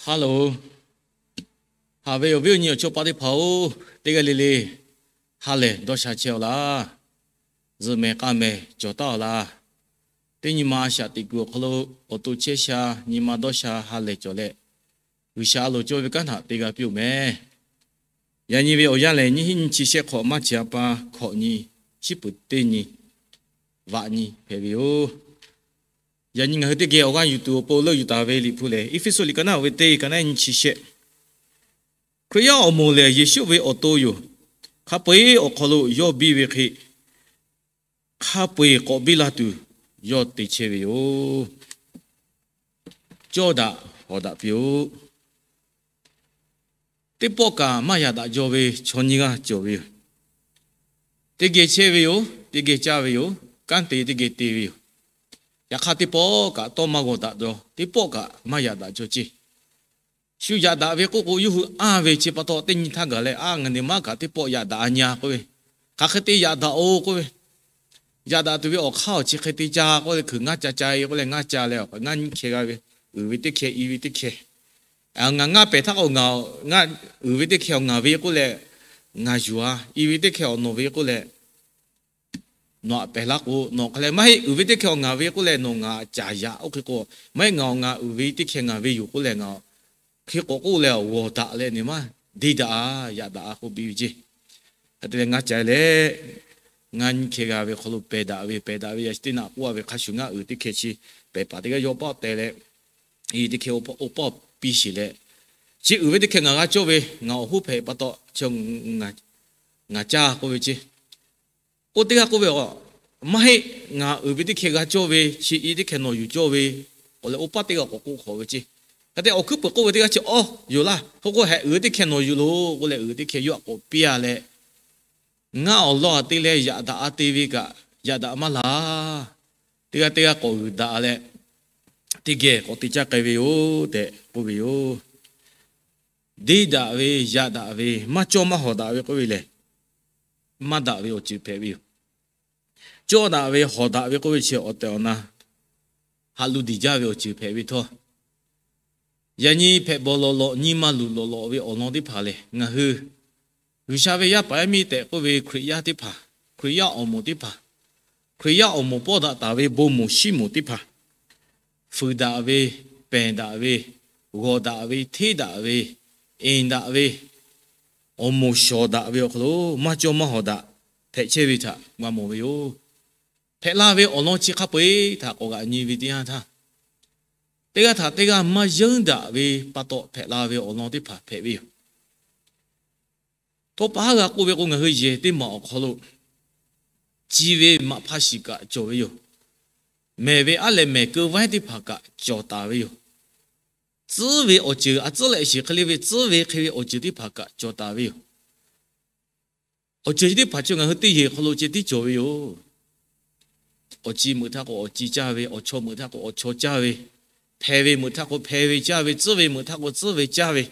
Hello, haꞈ ve awˬ viˉ awˬ nyi awˬ chawˇ paˆ teˇ hpaˍ-oˬ, teˇ g'aˇ le le ha lehˬ dawˇ sha chehˇ-aw laˇ. Zuhꞈ mehˍ k'a mehˍ cawˬ taˉ-aw laˇ. Teˇ nyi ma a shaꞈ teꞈ kuiˬ awˬ hk'aw lo awˬ to chehˇ sha, nyi ma dawˇ sha ha lehˬ cawˬ leh, G'uiˬsha a loˍ cawˇ ve kanˉ htaꞈ te g'a piˇ-oˬ meh. Yaꞈ nyi ve awˬ yanˇ lehˬ, nyiˇ hinˉ nyiˇ chi shehˆ hk'awꞈ maˇ chi a pa hkawꞈ nyi, chiˉ peuˍ teˇ nyi, vaꞈ nyi hpehꞈ ve yoˬ. Yaꞈ nyi ngaˬ hui teˇ geh awˬ g'aˇ yuˬ tuˬ awˬ pon leuˆ yuˬ taˍ ve Liꞈ hpu lehˬ, Eˇfeˇsuꞈ liꞈ ka naˉ oˬ ve teˇ ka naˉ nyiˇ chi shehˆ. Hkriꞈ yaˇ awˬ moˍ lehˬ, Yeˍsuˆ ve awˬ to yoˬ. Hk'a peu-eˬ awˬ hk'aw lo yawˇ biˇ ve hk'e, hk'a peu-eˬ k'awꞈ biˇ la tuˬ yawˇ te chehˇ ve yoˬ. Cawˇ daꞈ hawˍ daꞈ piˇ-oˆ. Teˇ pawˆ kaꞈ maˇ yaꞈ daꞈ jaw ve chaw nyiˇ g'aˇ cawˬ ve yoˬ. Teˇ geh chehˇ ve yoˬ, teˇ geh caˇ ve yoˬ, kanˉ te teˇ geh te ve yoˬ. Yaꞈ hk'aˇ, teˇ pawˆ kaꞈ tawˇ maˇ g'aw daꞈ jaw, teˇ pawˆ kaꞈ maˇ yaꞈ daꞈ jaw ceˇ. Shu yaꞈ daꞈ ve k'oˆ k'o, yawˇ hui anˇ ve chi pa taw, teˇ nyi htaˇ gaˬ leh, a, ngaˬ nehˬ maˇ kaꞈ teˇ pawˆ yaꞈ daꞈ-a nyi-a k'oˆ ve, hk'aˬ hk'e te yaꞈ daꞈ-oˬ k'oˆ ve, yaꞈ daꞈ tuˬ ve awˬ hk'aˇ awˬ chi hk'e te ca k'oˆ leh, hkui ngaˇ ca ca-e k'oˆ leh, ngaˇ ca leh, ngaˇ nyiˇ hkeh g'a ve, uiˍ ve teˇ hkeh, i ve teˇ hkeh. Ngaˬ ngaˇ pehˍ htaˇ k'o, ngaˬ uiˍ ve teˇ hkeh awˬ ngaˬ ve k'oˆ leh, ngaˬ yuˬ-a, i ve teˇ hkeh awˬ nawˬ ve k'oˆ leh, nawˬ aꞈ pehˍ laˇ k'o, nawˬ hk'a leh maˇ heˆ, uiˍ ve teˇ hkeh awˬ ngaˬ ve k'oˆ leh nawˬ ngaˬ caˍ yaꞈ oˇ hk'e k'o, maˇ heˆ, ngaˬ awˬ ngaˬ uiˍ ve teˇ hkeh ngaˬ ve yoˬ k'oˆ leh, ngaˬ hk'e k'awꞈ k'oˆ leh g'awˬ daꞈ leh nehˬ maˇ deˇ daꞈ-a, yaꞈ daꞈ-a k'oˆ piˇ ve ceˇ. Hk'e te leh ngaˇ ca leh, ngaˇ nyiˇ hkeh g'a ve hk'aw lo pehˬ daꞈ ve, pehˬ daꞈ ve yaꞈ chi teˇ naꞈ k'oˆ-a ve hk'a shuˍ, ngaˇ uiˍ teˇ hkeh chi pehˬ paˍ teˇ g'aˇ yawˇ paˆ teh leh, i teˇ hkeh oˇ paˆ piˇ sheˍ leh, chi uiˍ ve teˇ hkeh ngaˬ g'a cawˇ ve, ngaˬ awˬ hoˉ hpehꞈ pa taw chi ngaˬ caˇ k'oˆ ve ceˇ. Oˇ teˇ g'aˇ k'oˆ ve, maˇ heˆ, ngaˬ uiˍ ve teˇ hkeh g'a cawˇ ve, chi i teˇ hkeh nawˬ yuˬ cawˇ ve, k'oˆ leh oˇ paˆ teˇ g'aˇ k'awꞈ k'oˆ hk'awꞈ ve ceˇ. Hk'e te awˬ hkuiˉ peuˬ k'oˆ ve teˇ g'aˇ chi, Awˇ, yoˬ laˇ. Hk'e k'o hehꞈ uiˍ ve teˇ hkeh nawˬ yuˬ loˬ k'oˆ leh, uiˍ ve teˇ hkeh yawˇ aꞈ k'awꞈ piˇ-a leh, ngaˇ awˬ lawn aꞈ te leh yaꞈ daꞈ-a te ve kaꞈ yaꞈ daꞈ maˇ laˬ. Teˇ g'aˇ teˇ g'aˇ k'awꞈ g'uiˬ daꞈ leh, teˇ geh k'awꞈ te caˇ k'ai ve yoˬ tehꞈ k'oˆ ve yoˬ. Deˇ daꞈ ve, yaꞈ daꞈ ve, maˇ cawˇ maˇ hawˍ daꞈ ve k'oˆ ve lehˬ, maˇ daꞈ ve awˬ ceuˬ hpehꞈ ve yoˬ. Cawˇ daꞈ ve, hawˍ daꞈ ve k'oˆ ve chi awˬ tehˬ awˬ na haꞈ lu diˬ jaˇ ve awˬ ceuˬ hpehꞈ ve htawˇ, yaꞈ nyi hpehꞈ bawˬ lawꞈ lawꞈ, nyi ma luˬ lawꞈ lawꞈ ve awˬ lawn teˇ hpaˍ lehˬ, ngaˬ hui G'uiˬsha ve yaˇ paˍ yaˇ miˇ tehꞈ k'oˆ ve Hkriꞈ yaˇ teˇ hpaˍ, Hkriꞈ yaˇ awˬ moˍ teˇ hpaˍ, Hkriꞈ yaˇ awˬ moˍ pawˇ daꞈ taˍ ve bon moˍ shiˉ moˍ teˇ hpaˍ, fuiˍ daꞈ ve, pehˬ daꞈ ve, g'awˬ daꞈ ve, hteˇ daꞈ ve, enˍ daꞈ ve, awˬ moˍ shawˍ daꞈ ve awˬ hk'aw lo maˇ cawˇ maˇ hawˍ daꞈ hpehꞈ chehˇ ve htaꞈ g'a mawˬ ve yoˬ. Hpehꞈ la ve awˬ lawn chi hk'a peu-eˬ htaꞈ k'awꞈ g'aꞈ nyi ve teˇ yanˇ htaˇ, teˇ g'aˇ htaꞈ teˇ g'aˇ maˇ yeunˇ daꞈ ve pa taw hpehꞈ la ve awˬ lawn teˇ hpaˍ hpehꞈ ve yoˬ. Htawˇ pa haˉ g'a k'oˆ ve k'o, ngaˬ hui yehˬ teˇ maˬ awˬ hk'aw lo ci ve maꞈ hpa shiˍ kaꞈ cawˬ ve yoˬ. Mehˬ ve aˉ lehꞈ mehˬ keu vaiˉ teˇ hpaˍ kaꞈ cawˬ taˍ ve yoˬ. Tcuhˉ ve awˬ ceuˬ, a tcuhˉ leh shiˍ hk'e le ve tcuhˉ ve hk'e ve awˬ ceuˬ teˇ hpaˍ kaꞈ cawˬ taˍ ve yoˬ. Awˬ ceuˬ chi teˇ hpaˍ chi ngaˬ hui teˇ yehˬ hk'aw lo ceh tiˉ cawˬ ve yoˬ. Awˬ ci meuꞈ htaˇ k'o awˬ ci caˇ ve, awˬ chaw meuꞈ htaˇ k'o awˬ chaw caˇ ve, hpeh ve meuꞈ htaˇ k'o hpeh ve caˇ ve, tcuhˉ ve meuꞈ htaˇ k'o tcuhˉ ve caˇ ve,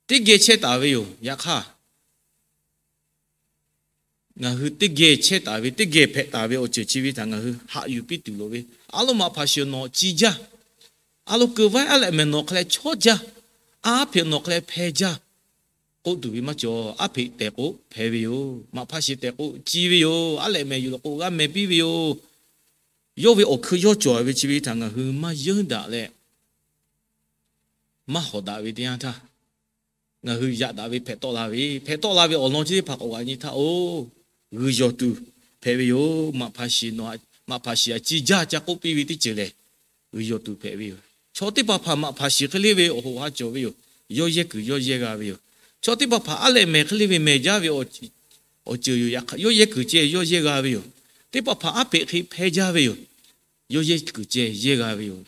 teˇ geh chehˇ taˍ ve yoˬ. Yaꞈ hk'aˇ, ngaˬ hui teˇ geh chehˇ taˍ ve, teˇ geh hpehꞈ taˍ ve awˬ ceuˬ chi ve htaꞈ ngaˬ hui haꞈ yuˬ piˇ tuˬ loˍ ve, a loˉ maꞈ hpa shiˍ nawˬ ci jaˇ, a loˉ keu vaiˉ aˉ lehꞈ mehˬ nawˬ hk'a leh chawˇ jaˇ, aˉ hpeꞈ nawˬ hk'a leh hpeh jaˇ k'oˆ tuˬ ve maˇ cawˬ. Aˉ hpeꞈ tehꞈ k'o hpeh ve yoˬ. Maꞈ hpa shiˍ tehꞈ k'o ci ve yoˬ. Aˉ lehꞈ mehˬ yuˬ lawˬ k'o g'a meh piˇ ve yoˬ. Yawˇ ve awˬ hkui yawˇ cawˬ ve chi ve htaꞈ ngaˬ hui maˇ yeunˇ daꞈ leh, maˇ hawˍ daꞈ ve teˇ yanˇ htaˇ, ngaˬ hui yaꞈ daꞈ ve hpehꞈ tawˆ la ve, hpehꞈ tawˆ la ve awˬ lawn chi teˇ hpaˍ k'awꞈ g'aꞈ nyi htaˇ, oˬ, g'uiˬ yawˬ tuˬ hpehꞈ ve yoˬ. Maꞈ hpa shiˍ nawˬ, maꞈ hpa shiˍ a ci jaˇ ca k'oˆ piˇ ve teˇ ceuˬ lehˬ, g'uiˬ yawˬ tuˬ hpehꞈ ve yoˬ. Chaw teˇ hpaˍ hpaˍ maꞈ hpa shiˍ hk'e le ve awˬ hoꞈ ha cawˬ ve yoˬ. Yawˇ yehˇ kuiˬ yawˇ yehˇ g'a ve yoˬ. Chaw teˇ hpaˍ hpaˍ aˉ lehꞈ mehˬ hk'e le ve mehˬ jaˇ ve awˬ ceuˬ yoˬ. Yaꞈ hk'aˇ yawˇ yehˇ kuiˬ ceh yawˇ yehˇ g'a ve yoˬ. Teˇ hpaˍ hpaˍ aˉ hpeꞈ hk'e hpeh jaˇ ve yoˬ. Yawˇ yehˇ kuiˬ ceh yehˇ g'a ve yoˬ.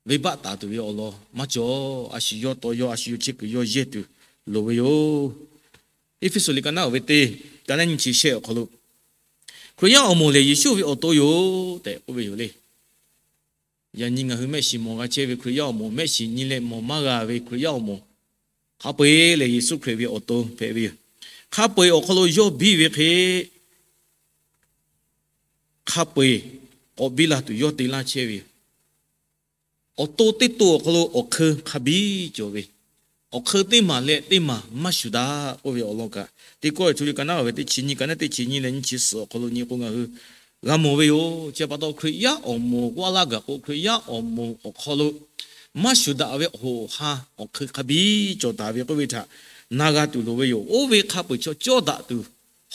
Venˇbaˆ taˍ tuˬ ve awˬ lawn maˇ cawˬ. A shu yawˇ tawˇ yawˇ, a shu yawˇ chehˇ kuiˬ yawˇ yehˇ tuˬ loˍ ve yoˬ. Eˇfeˇsuꞈ liꞈ ka naˉ oˬ ve teˇ ka naˉ nyiˇ chi shehˆ awˬ hk'aw lo, Hkriꞈ yaˇ awˬ moˍ lehˬ Yeˍsuˆ ve awˬ to yoˬ tehꞈ k'oˆ ve yoˬ le. Yaꞈ nyi ngaˬ hui mehˆ shiˍ mawˬ g'a chehˇ ve Hkriꞈ yaˇ awˬ moˍ, mehˆ shiˍ nyi leh mawˬ maˇ g'a ve Hkriꞈ yaˇ awˬ moˍ, hk'a peu-eˬ lehˬ Yeˍsuˆ Hkriꞈ ve awˬ to hpehꞈ ve yoˬ. Hk'a peu-eˬ awˬ hk'aw lo yawˇ biˇ ve hk'e, hk'a peu-eˬ k'awꞈ biˇ la tuˬ yawˇ te laˇ chehˇ ve yoˬ. awˬ to teˇ to awˬ hk'aw lo awˬ hk'eun hk'a biˇ cawˬ ve, awˬ hk'eun teˇ maˬ leh teˇ maˬ maˇ shuˍ daꞈ k'oˆ ve awˬ lawn kaꞈ, teˇ kawˆ e co le ka naˉ ve teˇ chi nyiˇ ka naˉ teˇ chi nyiˇ leh nyiˇ chi suhˍ awˬ hk'aw lo nyi k'o ngaˬ hui g'a mawˬ ve yoˬ. Chi pa taw Hkriꞈ yaˇ awˬ moˍ k'oˆ laˇ gaˬ k'o, Hkriꞈ yaˇ awˬ moˍ awˬ hk'aw lo maˇ shuˍ daꞈ ve awˬ hoꞈ awˬ ha awˬ hk'eun hk'a biˇ cawˬ taˍ ve k'oˆ ve htaꞈ na g'a tuˬ loˍ ve yoˬ. Oˇ ve hk'a peu-eˬ chaw cawˇ daꞈ tuˬ,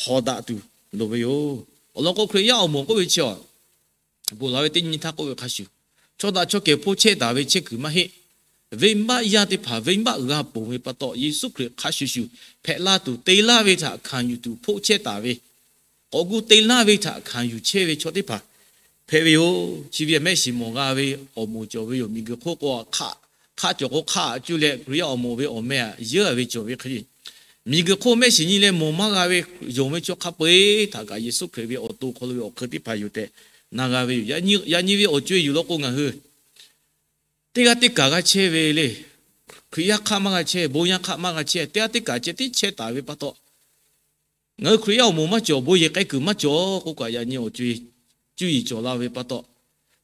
hawˍ daꞈ tuˬ loˍ ve yoˬ. Awˬ lawn k'o, Hkriꞈ yaˇ awˬ moˍ k'oˆ ve chi a, bon laˬ ve teˇ nyi htaˇ k'oˆ ve hk'a shuˍ, chaw daꞈ chaw kehˬ hpoˆ chehˇ taˍ ve chehˇ kuiˬ maˇ heˆ. Venˇbaˆ yaˇ teˇ hpaˍ venˇbaˆ g'a ponˬ ve pa taw, Yeˍsuˆ Hkriꞈ hk'a shuˍ shuˍ hpehꞈ la tuˬ te laˇ ve htaꞈ hkanˍ yuˬ tuˬ hpoˆ chehˇ taˍ ve, k'awꞈ gu te laˇ ve htaꞈ hkanˍ yuˬ chehˇ ve chaw teˇ hpaˍ hpehꞈ ve yoˬ. Chi ve mehˆ shiˍ mawˬ g'a ve awˬ moˍ cawˬ ve yoˬ. Miˬguiˬ hk'oˆ k'o, hk'aˆ cawˬ k'o hk'aˆ cuˇ leh Hkriꞈ yaˇ awˬ moˍ ve awˬ meh aꞈ yeˉ a ve cawˬ ve hk'e, miˬguiˬ hk'oˆ mehˆ shiˍ nyi leh mawˬ maˇ g'a ve yonˍ ve chaw hk'a peu-eˬ htaꞈ kaꞈ Yeˍsuˆ Hkriꞈ ve awˬ to hk'aw lo ve awˬ hk'eun teˇ hpaˍ yoˬ tehꞈ na g'a ve yoˬ. Yaꞈ nyi ve awˬ co e yuˬ law k'o ngaˬ hui teˇ g'aˇ teˇ kaˬ g'a chehˇ ve le. Hkriꞈ yaˇ hk'aˆ maˇ g'a chehˇ, bon yaˇ hk'aˆ maˇ g'a chehˇ, teˇ g'aˇ teˇ kaˬ ceh tiˉ chehˇ taˍ ve pa taw, ngaˬ hui Hkriꞈ yaˇ awˬ moˍ maˇ cawˬ, bon yehˬ k'ai kuiˬ maˇ cawˬ k'oˆ kaꞈ, yaꞈ nyi awˬ co e cuˇ yiˍ cawˬ la ve pa taw,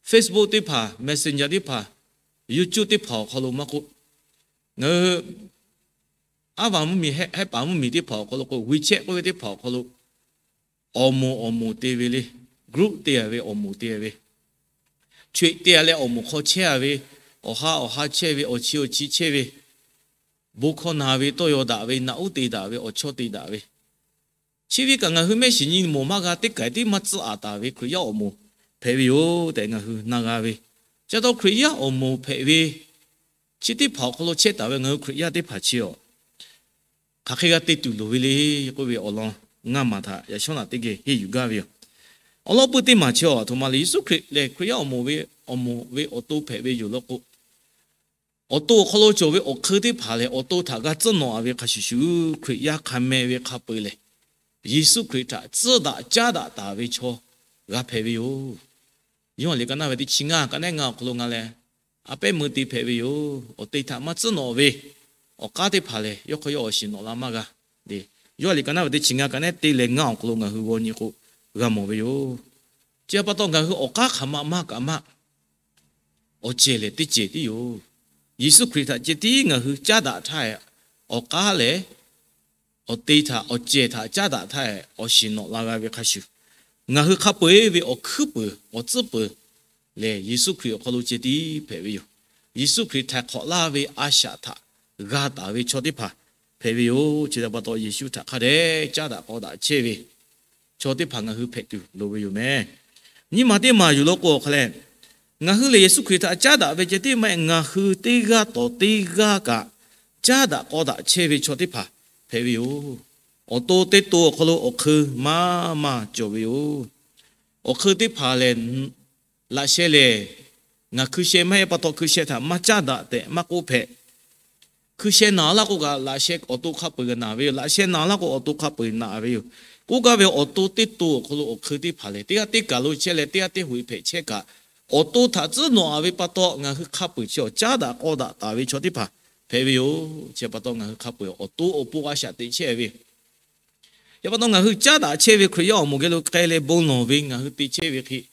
Facebook teˇ hpaˍ, Messenger teˇ hpaˍ, YouTube teˇ hpaˍ awˬ hk'aw lo maˇ k'oˆ, ngaˬ hui aˉ vaˬ mvuhˇmiˬ, hehˆ paˍ mvuhˇmiˬ teˇ hpaˍ awˬ hk'aw lo k'o, WeChat k'oˆ ve teˇ hpaˍ awˬ hk'aw lo awˬ moˍ awˬ moˍ te ve le. Group te a ve awˬ moˍ te a ve, chaweh te a leh awˬ moˍ hk'aw chehˇ a ve, awˬ ha awˬ ha chehˇ ve, awˬ chi awˬ chi chehˇ ve, bon hkawˇ na ve, tawˇ yaw daꞈ ve, naꞈ uˉ te daꞈ ve, awˬ chawˇ te daꞈ ve, chi ve kaꞈ ngaˬ hui mehˆ shiˍ nyi mawˬ maˇ g'a, teˇ kaˬ tiˉ maˇ tcuhˉ aˍ taˍ ve Hkriꞈ yaˇ awˬ moˍ hpehꞈ ve yoˬ tehꞈ ngaˬ hui na g'a ve. Chi pa taw Hkriꞈ yaˇ awˬ moˍ hpehꞈ ve chi teˇ hpaˍ awˬ hk'aw lo chehˇ taˍ ve ngaˬ hui Hkriꞈ yaˇ teˇ hpaˍ chi a, hk'aˬ hk'e g'a te tuˬ loˍ ve le k'oˆ ve awˬ lawn ngaˇ maˬ htaꞈ yaꞈ shawˉ naꞈ teˇ geh henˇ yuˬ gaˇ ve yoˬ. Awˬ lawn pui teˇ maˬ chi a, aˬ htoꞈ ma le, Yeˍsuˆ Hkriꞈ lehˬ Hkriꞈ yaˇ awˬ moˍ ve awˬ moˍ ve awˬ to hpehꞈ ve yoˬ law k'o, awˬ to awˬ hk'aw lo cawˬ ve awˬ hk'eun teˇ hpaˍ lehˬ, awˬ to htaꞈ g'a tcuhˉ nawꞈ a ve hk'a shuˍ shuˍ, Hkriꞈ yaˇ hk'a meh ve hk'a peu-eˬ lehˬ, Yeˍsuˆ Hkriꞈ htaꞈ tcuhˉ daꞈ caˉ daꞈ taˍ ve chaw g'a hpehꞈ ve yoˬ. Yoˇhanˬ liꞈ ka naˉ ve teˇ chi ngaˇ ka naˉ ngaˇ awˬ hk'aw lo ngaˬ lehˬ, a pehˉ meuˇ te hpehꞈ ve yoˬ. Awˬ te htaꞈ maˇ tcuhˉ nawꞈ ve awˬ k'aˉ teˇ hpaˍ lehˬ, yawˇ hk'aw yawˇ awˬ shiˍ nawꞈ la maˇ g'a. Yoˇhanˬ liꞈ ka naˉ ve teˇ chi ngaˇ ka naˉ teˇ leh ngaˇ awˬ hk'aw lo ngaˬ hui g'aw nyi k'o, g'a mawˬ ve yoˬ. Chi pa taw ngaˬ hui awˬ k'aˉ hk'aˬ ma maˇ kaꞈ maˇ, awˬ cehˬ lehˬ teˇ cehˬ tiˉ yoˬ. Yeˍsuˆ Hkriꞈ htaꞈ ceh tiˉ ngaˬ hui caˉ daꞈ htaˇ, awˬ k'aˉ lehˬ, awˬ te htaꞈ awˬ cehˬ htaꞈ caˉ daꞈ htaˇ, awˬ shiˍ nawꞈ la g'a ve hk'a shuˍ, ngaˬ hui hk'a peu-eˬ ve awˬ hkuiˉ peuˬ awˬ tcuhˉ peuˬ lehˬ, Yeˍsuˆ Hkriꞈ awˬ hk'aw lo ceh tiˉ hpehꞈ ve yoˬ. Yeˍsuˆ Hkriꞈ htaiˍ hk'awꞈ laˇ ve a shaꞈ htaꞈ g'a taˍ ve chaw teˇ hpaˍ hpehꞈ ve yoˬ. Chi htaꞈ pa taw Yeˍsuˆ htaꞈ hk'a dehꞈ caˉ daꞈ k'aw daꞈ chehˇ ve chaw teˇ hpaˍ ngaˬ hui hpehꞈ tuˬ loˍ ve yoˬ meh. Nyiˇ maˬ teˇ maˬ yuˬ law k'o awˬ hk'a lehˬ, ngaˬ hui lehˬ Yeˍsuˆ Hkriꞈ htaꞈ caˉ daꞈ ve ceh tiˉ maˇ heˆ, ngaˬ hui teˇ g'aˇ tawˍ teˇ g'aˇ kaꞈ caˉ daꞈ k'aw daꞈ chehˇ ve chaw teˇ hpaˍ hpehꞈ ve yoˬ. Awˬ to teˇ to awˬ hk'aw lo awˬ hk'eun maˇ maˇ cawˬ ve yoˬ. Awˬ hk'eun teˇ hpaˍ lehˬ, laꞈ sheh lehˬ, ngaˬ hkui sheh maˇ heˆ pa taw hkui sheh htaꞈ maˇ caˉ daꞈ tehꞈ maˇ k'oˆ hpehꞈ. Hkui sheh naˍ laˇ k'o kaꞈ laꞈ sheh awˬ to hk'a peu-eˬ naˍ ve yoˬ. Laꞈ sheh naˍ laˇ k'o awˬ to hk'a peu-eˬ naˍ ve yoˬ. K'oˆ gaˇ ve awˬ to teˇ to awˬ hk'aw lo awˬ hk'eun teˇ hpaˍ lehˬ, teˇ g'aˇ teˇ kaˬ lo chehˇ leh teˇ g'aˇ teˇ hoꞈ e hpehꞈ chehˇ kaꞈ, awˬ to htaꞈ tcuhˉ nawꞈ a ve pa taw ngaˬ hui hk'a peu-eˬ chi awˬ caˉ daꞈ k'aw daꞈ taˍ ve chaw teˇ hpaˍ hpehꞈ ve yoˬ. Chi pa taw ngaˬ hui hk'a peu-eˬ awˬ to awˬ pon a shaꞈ teꞈ chehˇ ve Chi pa taw ngaˬ hui caˉ daꞈ chehˇ ve Hkriꞈ yaˇ awˬ moˍ geh lo k'ai leh bon lawˬ ve ngaˬ hui te chehˇ ve hk'e,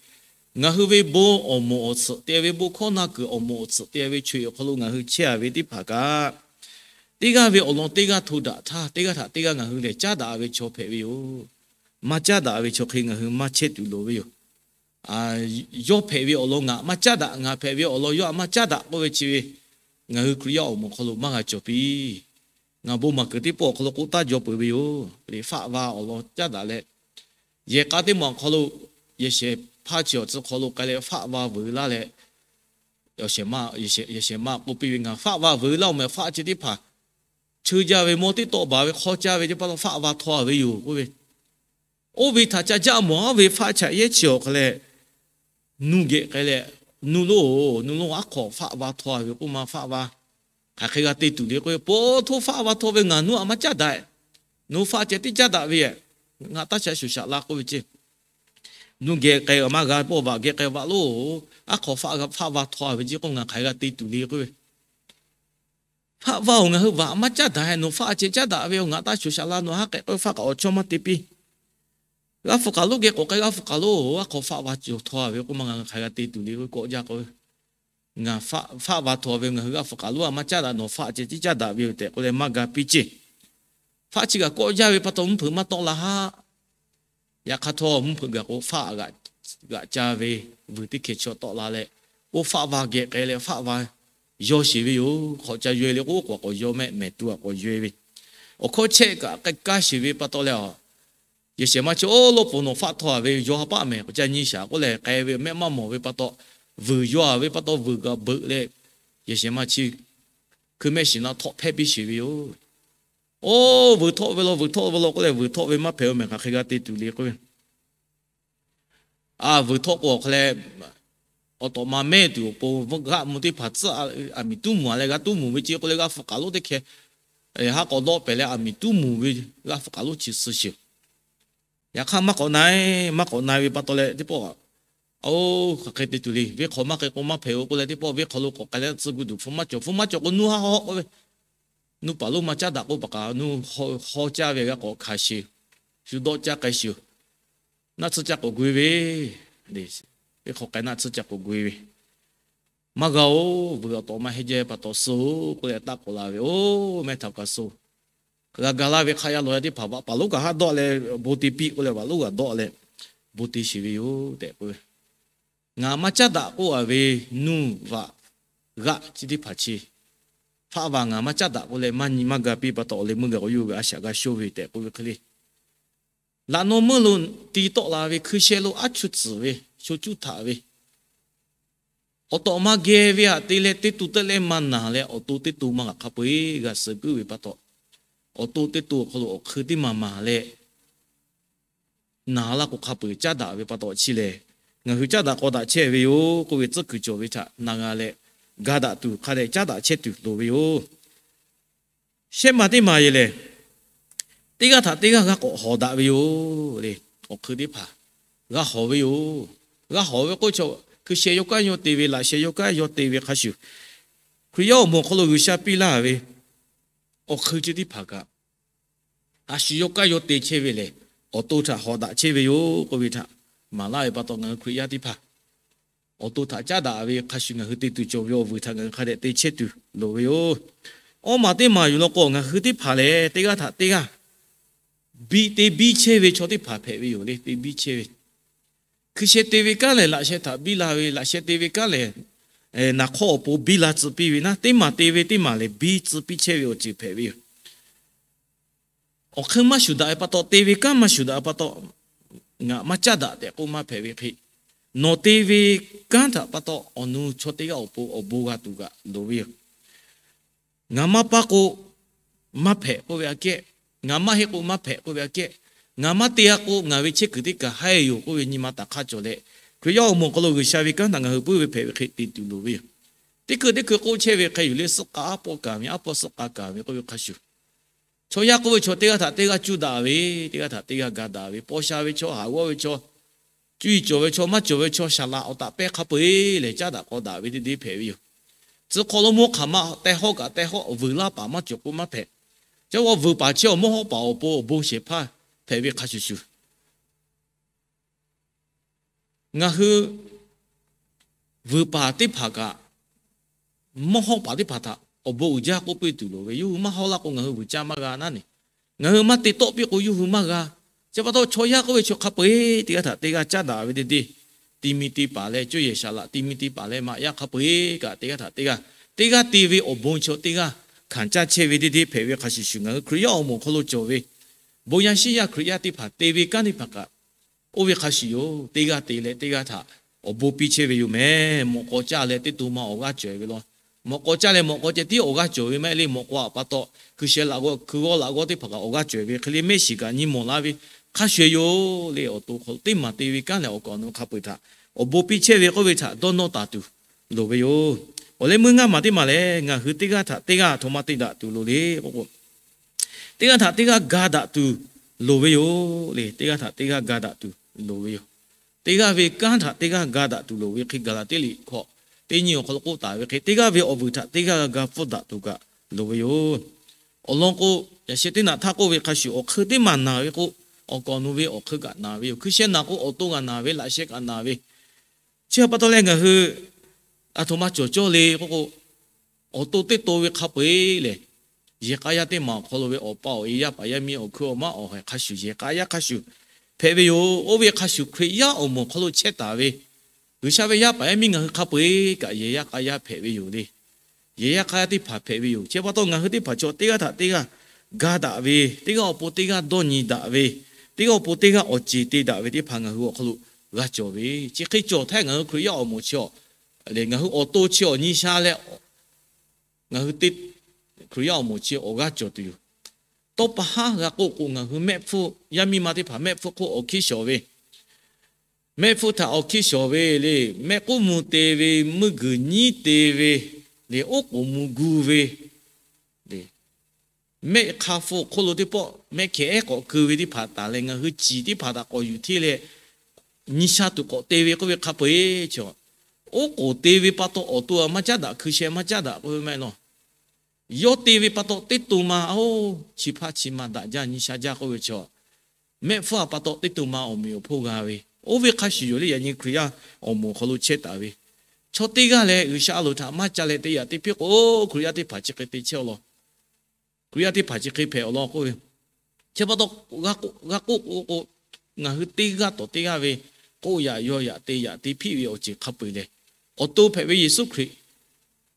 ngaˬ hui ve bon awˬ moˍ awˬ tsuhꞈ te ve, bon hkawˇ na kuiˬ awˬ moˍ awˬ tsuhꞈ te ve, chaw e awˬ hk'aw lo ngaˬ hui chehˇ a ve teˇ hpaˍ kaꞈ, teˇ g'aˇ ve awˬ lawn teˇ g'aˇ hto daꞈ htaˇ, teˇ g'aˇ htaꞈ teˇ g'aˇ ngaˬ hui lehˬ caˉ daꞈ ve chaw hpehꞈ ve yoˬ. Maˇ caˉ daꞈ ve chaw hk'e ngaˬ hui maˇ chehˇ tuˬ loˍ ve yoˬ. Yawˇ hpehꞈ ve awˬ lawn ngaˬ maˇ caˉ daꞈ, ngaˬ hpehꞈ ve awˬ lawn yawˇ maˇ caˉ daꞈ k'oˆ ve chi ve, ngaˬ hui Hkriꞈ yaˇ awˬ moˍ hk'aw lo maˇ g'a cawˬ piˇ. Ngaˬ bon maˬ kuiˬ teˇ pawˆ awˬ hk'aw lo k'oˆ taˉ jaw peuˬ ve yoˬ. Liꞈ faˆ va awˬ lawn caˉ daꞈ leh, yehˬ k'a teˇ maˬ awˬ hk'aw lo yehˬ shehˍ hpaˇ chi awˬ tcuh hk'aw lo k'ai leh faˆ va veuˬ laˇ leh, yehˬ shehˍ ma k'oˆ piˇ ve, ngaˬ faˆ va veuˬ laˇ-oˬ meh, faˆ ceh teˇ hpaˍ cheu jaˇ ve, mawˇ teˇ tawˆ baˬ ve, hk'aw caˇ ve teˇ pa taw faˆ va htaw a ve yoˬ k'oˆ ve. Oˇ ve htaꞈ ca jaˆ mawˬ aˉ ve faˆ chaꞈ yehˉ chi awˬ hk'a leh, nu geh k'ai leh, nu loˬ, nu loˬ, aˉ hk'awꞈ faˆ va htaw a ve k'oˆ ma, faˆ va hk'aˬ hk'e g'a te tuˬ le k'oˆ ve, po htoˇ faˆ va htaw ve ngaˬ nuˇ aꞈ maˇ caˉ daꞈ. Nawˬ faˆ ceh tiˉ caˉ daꞈ ve, ngaˬ taˇ sha shuˍ shaꞈ la k'oˆ ve ceˇ. Nu geh k'ai maˇ g'a, pawˆ vaꞈ geh k'ai vaꞈ loˬ, aˉ hk'awꞈ faˆ va htaw a ve ceˇ k'oˆ, ngaˬ hk'aˬ hk'e g'a te tuˬ le k'oˆ ve. Faˆ va-oˬ, ngaˬ hui vaꞈ maˇ caˉ daꞈ, nawˬ faˆ ceh caˉ daꞈ ve, ngaˬ taˇ shuˍ shaꞈ la, nawˬ haˉ k'ehꞈ k'oˆ ve faˆ kaꞈ awˬ chawˇ maˇ te piˇ. G'a hpu k'aˬ loˉ geh k'awꞈ k'ai, g'a hpu k'aˬ loˉ, aˉ hk'awꞈ faˆ va cawˬ htaw a ve k'oˆ ma, ngaˬ hui hk'aˬ hk'e g'a te tuˬ le k'oˆ ve, kawꞈ jaˇ k'oˆ ve. Ngaˬ faˆ va htaw ve ngaˬ hui g'aˇ hpu k'aˬ lonˉ a maˇ caˉ daꞈ, nawˬ faˆ ceh tiˉ caˉ daꞈ ve yoˬ tehꞈ k'oˆ leh maˇ ga piˇ ceˇ. Faˆ chi kaꞈ kawˆ jaˇ ve pa taw mvuhˇ hpeuꞈ maˇ tawˆ la haˆ. Yaꞈ hk'aˇ htawˇ mvuhˇ hpeuꞈ gaˬ k'o faˆ g'aꞈ ca ve vuiˬ teˇ hkeh chaw tawˆ la leh, oˇ faˆ va geh k'ai leh faˆ va yaw sheˍ ve yoˬ. Hk'awꞈ ca yaweh le k'o k'awꞈ k'awꞈ yaw mehˆ mehˍ tu a k'awꞈ yaweh ve, awˬ hkawˇ chehˇ kaꞈ k'ai kaˇ sheˍ ve pa taw leh a, yehˬ shehˍ ma chi oˇ lawˇ pon nawˬ faˆ htaw a ve yaw ha paˆ mehˍ k'awꞈ ca nyi shaˍ k'oˆ leh k'ai ve mehˆ maˇ mawˬ ve pa taw, vuiˬ yaw a ve pa taw vuiˬ g'aꞈ beuꞈ leh, yehˬ shehˍ ma chi hkui mehˆ shiˍ na htawˆ hpehˇ piˇ sheˍ ve yoˬ. Oˇ vuiˬ htawˆ ve law, vuiˬ htawˆ ve law k'oˆ leh vuiˬ htawˆ ve maˇ hpehꞈ ve mehˬ hk'aˬ hk'e g'a te tuˬ le k'oˆ ve, a vuiˬ htawˆ k'o awˬ hk'a leh, awˬ tawꞈ ma mehˇ tuˬ awˬ pon g'aˆ mvuh teˇ hpaˍ tcuhˉ aˬ miˍ tuˉ mvuhˬ a leh g'a tuˉ mvuhˬ ve ce k'oˆ leh g'aˇ hpu k'aˬ lonˉ teˇ hkeh haˉ k'awꞈ dawˆ pehˍ leh aˬ miˍ tuˉ mvuhˬ ve g'aˇ hpu k'aˬ lonˉ chi suh sheˍ. Yaꞈ hk'aˇ maˇ k'awꞈ na, maˇ k'awꞈ na ve pa taw leh teˇ pawˆ, oˇ hk'aˬ hk'e te tuˬ le, venˇ hk'aw maˇ k'ai k'o maˇ hpehꞈ o k'oˆ leh teˇ pawˆ venˇ hk'aw lo k'awꞈ k'ai leh tcuh gu duˬ hpu maˇ cawˬ, hpu maˇ cawˬ k'o nuˇ haˉ hawˉ k'oˆ ve, nuˇ paˍ lonˉ maˇ caˉ daꞈ k'oˆ paˍ kaꞈ nuˇ hawˉ caˇ ve g'a k'awꞈ hkanˍ sheˍ, shu dawˆ caˇ k'ai sheˍ, naˆ tsuhˇ ca k'awꞈ gu e ve, venˇ hk'aw k'ai naˆ tsuhˇ ca k'awꞈ gu e ve, maˇ g'a oˬ, vuiˬ awˬ tawꞈ ma heˆ jehˇ pa taw suh oˬ k'oˆ leh taˆ k'awꞈ la ve, oˇ mehˇ htaꞈ kaꞈ suh g'a ga laˇ ve hk'aˇ yaˇ law yaˇ teˇ hpaˍ vaꞈ paˍ lonˉ kaꞈ haˉ dawˆ leh bon te piˇ k'oˆ leh vaꞈ lonˉ g'aꞈ dawˆ leh bon te sheˍ ve yoˬ tehꞈ k'oˆ ve, ngaˬ maˇ caˉ daꞈ k'oˆ a ve nuˇ vaꞈ g'aˆ chi teˇ hpaˍ chi, faˆ va ngaˬ maˇ caˉ daꞈ k'oˆ leh maˇ nyi maˇ ga piˇ pa taw awˬ leh meuˇ gaˬ k'awꞈ yuˬ ve a shaꞈ g'a shoˇ ve tehꞈ k'oˆ ve hk'e le. Laꞈ naw meuˇ lo te tawˆ la ve hkui sheh lo aˉ chuˇ tcuhˍ ve, sho cuˇ htaꞈ ve, awˬ tawꞈ ma geh ve aꞈ te leh teˇ to teˇ leh maˇ naˬ leh awˬ to teˇ to maˇ g'aꞈ hk'a peu-eˬ g'a suh puiˉ ve pa taw, awˬ to teˇ to awˬ hk'aw lo awˬ hk'eun teˇ maˬ maˬ leh naˬ laˇ k'o hk'a peu-eˬ caˉ daꞈ ve pa taw chi lehˬ, ngaˬ hui caˉ daꞈ k'aw daꞈ chehˇ ve yoˬ k'oˆ ve tcuhˉ kuiˬ cawˬ ve htaꞈ na g'a leh, ga daꞈ tuˬ hk'a dehꞈ caˉ daꞈ chehˇ tuˬ loˍ ve yoˬ. Shehˆ maˬ teˇ maˬ yehˬ lehˬ, teˇ g'aˇ htaꞈ teˇ g'aˇ g'a k'awꞈ hawˍ daꞈ ve yoˬ le. Awˬ hk'eun teˇ hpaˍ g'a hawˍ ve yoˬ. G'a hawˍ ve k'oˆ chaw hkui sheh yawˇ kanˉ yawˇ te ve, laꞈ sheh yawˇ kanˉ yawˇ te ve hk'a shuˍ, Hkriꞈ yaˇ awˬ moˍ awˬ hk'aw lo G'uiˬsha piˇ laˇ ve awˬ hk'eun chi teˇ hpaˍ kaꞈ, a shu yawˇ kanˉ yawˇ te chehˇ ve lehˬ, awˬ to htaꞈ hawˍ daꞈ chehˇ ve yoˬ k'oˆ ve htaꞈ maˍ laˇ ve pa taw, ngaˬ hui Hkriꞈ yaˇ teˇ hpaˍ awˬ to htaꞈ caˉ daꞈ ve hk'a shuˍ ngaˬ hui te tuˬ cawˬ ve awˬ vuiˬ htaꞈ ngaˬ hui hk'a dehꞈ te chehˇ tuˬ loˍ ve yoˬ. Awˇ maˬ teˇ maˬ yuˬ law k'o, ngaˬ hui teˇ hpaˍ lehˬ teˇ g'aˇ htaꞈ teˇ g'aˇ biˇ te biˇ chehˇ ve chaw teˇ hpaˍ hpehꞈ ve yoˬ le. Te biˇ chehˇ ve, hkui sheh te ve kanˉ lehˬ laꞈ sheh htaꞈ biˇ la ve, laꞈ sheh te ve kanˉ lehˬ naˍ hk'awˇ awˬ pon biˇ la tcuh piˇ ve naˉ, teˇ maˬ te ve teˇ maˬ lehˬ biˇ tcuh piˇ chehˇ ve awˬ ceuˬ hpehꞈ ve yoˬ. Awˬ hk'eun maˇ shuˍ daꞈ ve pa taw, te ve kanˉ maˇ shuˍ daꞈ ve pa taw, ngaˬ maˇ caˉ daꞈ tehꞈ k'oˆ maˇ hpehꞈ ve hk'e, nawˬ te ve kanˉ htaꞈ pa taw awˬ nu chaw teˇ g'aˇ awˬ pon awˬ bon g'a tuˬ kaꞈ loˍ ve yoˬ. Ngaˬ maˇ paˇ k'o maˇ hpehꞈ k'oˆ ve aꞈ kehˉ, ngaˬ maˇ heˆ k'o maˇ hpehꞈ k'oˆ ve aꞈ kehˉ, ngaˬ maˇ te a k'o ngaˬ ve chehˇ kuiˬ teˇ kaˬ haiˬ yoˬ k'oˆ ve nyi ma taˍ hk'aˇ cawˬ leh, Hkriꞈ yaˇ awˬ moˍ awˬ hk'aw lo G'uiˬsha ve kanˉ htaꞈ ngaˬ hui puiˉ ve hpehꞈ ve hk'e te tuˬ loˍ ve yoˬ. Teˇ hkui teˇ hkui k'oˆ chehˇ ve hk'e yuˬ leh, suhˆ k'aˆ aˉ pawˆ kaˍ ve, aˉ pawˆ suhˆ k'aˆ kaˍ ve k'oˆ ve hk'a shuˍ, chaw yaˇ k'oˆ ve chaw teˇ g'aˇ htaꞈ teˇ g'aˇ cuˇ daꞈ ve, teˇ g'aˇ htaꞈ teˇ g'aˇ ga daꞈ ve, paw sha ve chaw, haˍ g'awˇ ve chaw, cuˇ yiˍ cawˬ ve chaw, maˇ cawˬ ve chaw, shaˍ laꞈ awˬ taꞈ pehˇ hk'a peu-eˬ lehˬ caˉ daꞈ k'aw daꞈ ve teˇ deˇ hpehꞈ ve yoˬ. Tcuh hk'aw lo mawˇ hk'aˬ ma tehˇ hawˉ kaꞈ tehˇ hawˉ, vuiˬ laˇ paˍ maˇ cawˬ k'o maˇ hpehꞈ. Ca g'a vuiˬ paˍ chehˇ awˬ mawˇ hawˉ paˍ awˬ pon awˬ bon shehˍ hpaˇ hpehꞈ ve hk'a shuˍ shuˍ, ngaˬ hui vuiˬ paˍ teˇ hpaˍ kaꞈ mawˇ hawˉ paˍ teˇ hpaˍ htaꞈ awˬ bon uiˍ jaˇ k'oˆ piˇ tuˬ loˍ ve. Yawˇ hui maˇ hawˉ laˇ k'o ngaˬ hui vuiˬ caˇ maˇ g'a naˉ ne. Ngaˬ hui maˇ te tawˆ piˇ k'o yawˇ hui maˇ g'a. Chi pa taw chaw yaˇ k'oˆ ve chaw hk'a peu-eˬ teˇ g'aˇ htaꞈ teˇ g'aˇ caˉ daꞈ ve teˇ deˇ, ti mi te paˍ leh cuˇ yehˬ shaˍ laꞈ ti mi te paˍ leh maꞈ yaˇ hk'a peu-eˬ kaꞈ teˇ g'aˇ htaꞈ teˇ g'aˇ, teˇ g'aˇ te ve awˬ bon chaw teˇ g'aˇ hkanˍ caˇ chehˇ ve teˇ deˇ hpehꞈ ve hk'a shuˍ shuˍ, ngaˬ hui Hkriꞈ yaˇ awˬ moˍ awˬ hk'aw lo cawˬ ve bon yaˇ shiˉ yaˇ Hkriꞈ yaˇ teˇ hpaˍ te ve kanˉ teˇ hpaˍ kaꞈ oˇ ve hk'a shuˍ yoˬ. Teˇ g'aˇ te leh teˇ g'aˇ htaꞈ awˬ bon piˇ chehˇ ve yoˬ mehˍ. Mawꞈ k'aw caˇ leh teˇ to ma awˬ g'aˇ cawˬ ve law. Mawꞈ k'aw caˇ leh mawꞈ k'aw ceh tiˉ awˬ g'aˇ cawˬ ve maˇ heˆ le. Mawꞈ k'aw htaꞈ pa taw hkui sheh laꞈ g'awˇ, hkui g'awˇ laꞈ g'awˇ teˇ hpaˍ kaꞈ awˬ g'aˇ cawˬ ve hk'e le, mehˆ shiˍ kaꞈ nyi mawˬ laˇ ve hk'a shuˍ yoˬ le. Awˬ to hk'aw lo teˇ maˬ te ve kanˉ lehˬ awˬ kaˍ awˬ nu hk'a peu-eˬ htaꞈ awˬ bon piˇ chehˇ ve k'oˆ ve htaꞈ dawˇ nawˇ taˍ tuˬ loˍ ve yoˬ. Awˬ leh meuˇ ngaˇ maˬ teˇ maˬ lehˬ ngaˬ hui teˇ g'aˇ htaꞈ teˇ g'aˇ aˬ htoꞈ ma te daꞈ tuˬ loˍ le k'o k'o, teˇ g'aˇ htaꞈ teˇ g'aˇ ga daꞈ tuˬ loˍ ve yoˬ le. Teˇ g'aˇ htaꞈ teˇ g'aˇ ga daꞈ tuˬ loˍ ve yoˬ. Teˇ g'aˇ ve kanˉ htaꞈ teˇ g'aˇ ga daꞈ tuˬ loˍ ve hk'e, Gaˍlaˍtiˆ liꞈ hkawꞈ teˇ nyi awˬ hk'aw lo k'oˆ taˍ ve hk'e, teˇ g'aˇ ve awˬ vuiˬ htaꞈ teˇ g'aˇ g'a ga pfuhˇ daꞈ tuˬ kaꞈ loˍ ve yoˬ. Awˬ lawn k'o, yaꞈ sheh teˇ naꞈ htaˇ k'oˆ ve hk'a shuˍ, awˬ hk'eun teˇ maˬ naˬ ve k'o, awˬ kaˍ awˬ nu ve awˬ hk'eun kaꞈ naˬ ve yoˬ. Hkui sheh naˬ k'o, awˬ to g'aꞈ naˬ ve, laꞈ sheh kaꞈ naˬ ve. Chi pa taw leh ngaˬ hui aˬ htoꞈ ma cawˬ cawˇ le k'oˆ k'o, awˬ to teˇ to ve hk'a peu-eˬ lehˬ, yehˬ k'a yaˇ teˇ maˬ awˬ hk'aw lo ve awˬ pa awˬ e, yaˇ paˍ yaˇ miˇ awˬ hkuiˉ awˬ maˇ awˬ haiˬ hk'a shuˍ yehˬ k'a yaˇ hk'a shuˍ hpehꞈ ve yoˬ. Oˇ ve hk'a shuˍ Hkriꞈ yaˇ awˬ moˍ awˬ hk'aw lo chehˇ taˍ ve G'uiˬsha ve yaˇ paˍ yaˇ miˇ ngaˬ hui hk'a peu-eˬ kaꞈ yehˬ yaˇ k'a yaˇ hpehꞈ ve yoˬ le. Yehˬ yaˇ k'a yaˇ teˇ hpaˍ hpehꞈ ve yoˬ. Chi pa taw ngaˬ hui teˇ hpaˍ chaw teˇ g'aˇ htaꞈ teˇ g'aˇ ga daꞈ ve, teˇ g'aˇ awˬ pon teˇ g'aˇ dawˇ nyi daꞈ ve, teˇ g'aˇ awˬ pon teˇ g'aˇ awˬ ceˬ te daꞈ ve teˇ hpaˍ ngaˬ hui awˬ hk'aw lo g'a cawˬ ve, chi hk'e cawˬ htaˇ ngaˬ hui Hkriꞈ yaˇ awˬ moˍ chi awˬ lehˬ, ngaˬ hui awˬ to chi awˬ nyi sha leh ngaˬ hui teˇ Hkriꞈ yaˇ awˬ moˍ chi awˬ g'aˇ cawˬ tuˬ yoˬ. Tawˇ pa haˉ g'a k'oˆ k'o, ngaˬ hui mehˆ hpfuhˇ yaˇ miˇ ma teˇ hpaˍ mehˆ hpfuhˇ hk'oˆ awˬ hkiˇ shawˍ ve, mehˆ hpfuhˇ htaꞈ awˬ hkiˇ shawˍ ve le, mehˆ k'uˉ mvuh te ve, meuˇ guiˬ nyiˉ te ve le, oˉ k'oˍ mvuh gu ve le, mehˆ hk'a hpu hk'oˆ lo teˇ pawˆ mehˆ hkeh ehˉ k'awꞈ keu ve teˇ hpaˍ taˍ leh, ngaˬ hui ciˍ teˇ hpaˍ htaꞈ k'awꞈ yuˬ hteˇ leh nyi sha tuˬ k'awꞈ te ve k'oˆ ve hk'a peu-eˬ chaw, oˉ k'oˍ te ve pa taw awˬ to a maˇ caˉ daꞈ, hkui sheh maˇ caˉ daꞈ k'oˆ ve maˇ heˆ law. Yawˇ te ve pa taw teˇ to ma, oˇ, chi hpaˇ chi ma daꞈ jaˇ, nyi sha jaˇ k'oˆ ve chaw, mehˆ hpfuhˇ a pa taw teˇ to ma awˬ meꞈ awˬ hponˇ g'a ve, oˇ ve hk'a shuˍ yoˬ le. Yaꞈ nyi Hkriꞈ yaˇ awˬ moˍ awˬ hk'aw lo chehˇ taˍ ve chaw teˇ g'aˇ lehˬ, G'uiˬsha a loˍ htaꞈ maˇ ca leh te yaꞈ te piˇ k'o, Hkriꞈ yaˇ teˇ hpaˍ chi hk'e te chehˇ-oˆ law. Hkriꞈ yaˇ teˇ hpaˍ chi hk'e hpehꞈ-oꞈ law k'oˆ ve, chi pa taw g'a k'oˆ k'o, ngaˬ hui teˇ g'aˇ tawˬ teˇ g'aˇ ve k'oˆ yaꞈ yaw yaꞈ te yaꞈ te hpiˇ ve awˬ ceuˬ hk'a peu-eˬ lehˬ, awˬ to hpehꞈ ve Yeˍsuˆ Hkriꞈ,